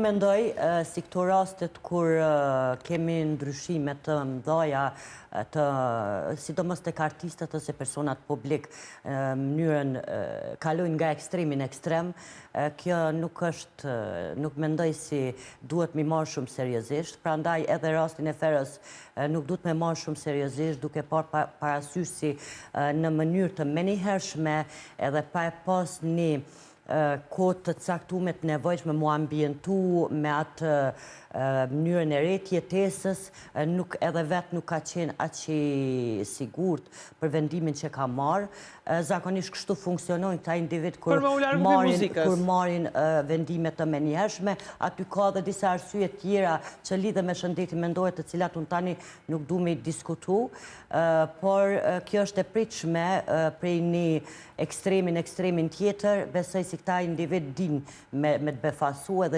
Unë mendoj si këto rastet kur kemi ndryshime të mdhaja, të, sidomos tek artistët ose personat publik, mënyrën kalojnë nga ekstremi në ekstrem, kjo nuk është, nuk mendoj si duhet mi marrë shumë seriozisht, prandaj edhe rastin e Feros nuk duhet me marrë shumë seriozisht, duke parë parasysh si në mënyrë të menjëhershme edhe pa e pas një kohë të caktume të nevojshme mu ambientu me atë mënyrën e re të jetesës, nuk edhe vetë nuk ka qenë aq i sigurt për vendimin që ka marrë. Zakonisht kështu funksionojnë këta individ kur marrin, kur marrin vendime të menjëhershme. Aty ka dhe disa arsye tjera që lidhen me shëndetin mendor, të cilat unë tani nuk du me i diskutu, por kjo është e pritshme prej një ekstremi n'ekstremin tjetër, besoj si këta individ din me të befasu edhe